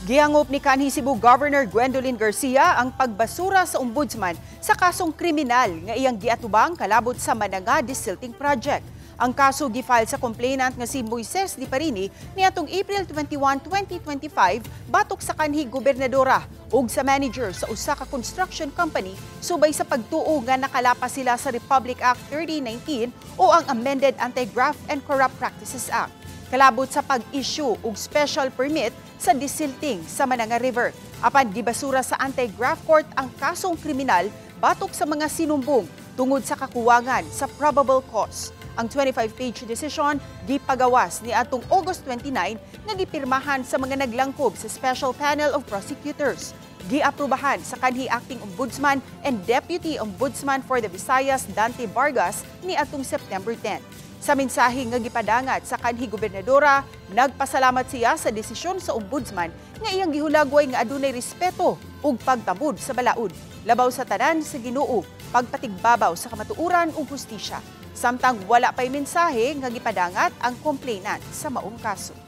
Gihangop ni kanhi Cebu Governor Gwendolyn Garcia ang pagbasura sa Ombudsman sa kasong kriminal nga iyang giatubang kalabot sa Mananga Desilting Project. Ang kaso gifile sa complainant nga si Moises Liparini niadtong April 21, 2025 batok sa kanhi gobernadora ug sa manager sa usa ka construction company subay sa pagtuo nga nakalapas sila sa Republic Act 3019 o ang Amended Anti-Graft and Corrupt Practices Act kalabot sa pag-issue og special permit sa desilting sa Mananga River. Apan gibasura sa Anti-Graft Court ang kasong kriminal batok sa mga sinumbong tungod sa kakuwangan sa probable cause. Ang 25-page decision gipagawas ni atong August 29 nga gipirmahan sa mga naglangkob sa Special Panel of Prosecutors. Giaprubahan sa kanhi Acting Ombudsman and Deputy Ombudsman for the Visayas Dante Vargas ni atong September 10. Sa mensahe nga gipadangat sa kanhi gobernadora, nagpasalamat siya sa desisyon sa Ombudsman nga iyang gihulagway nga adunay respeto ug pagtabud sa balaod. Labaw sa tanan sa Ginoo, pagpatigbabaw sa kamatuoran ug hustisya. Samtang wala pa'y mensahe nga gipadangat ang complainant sa maong kaso.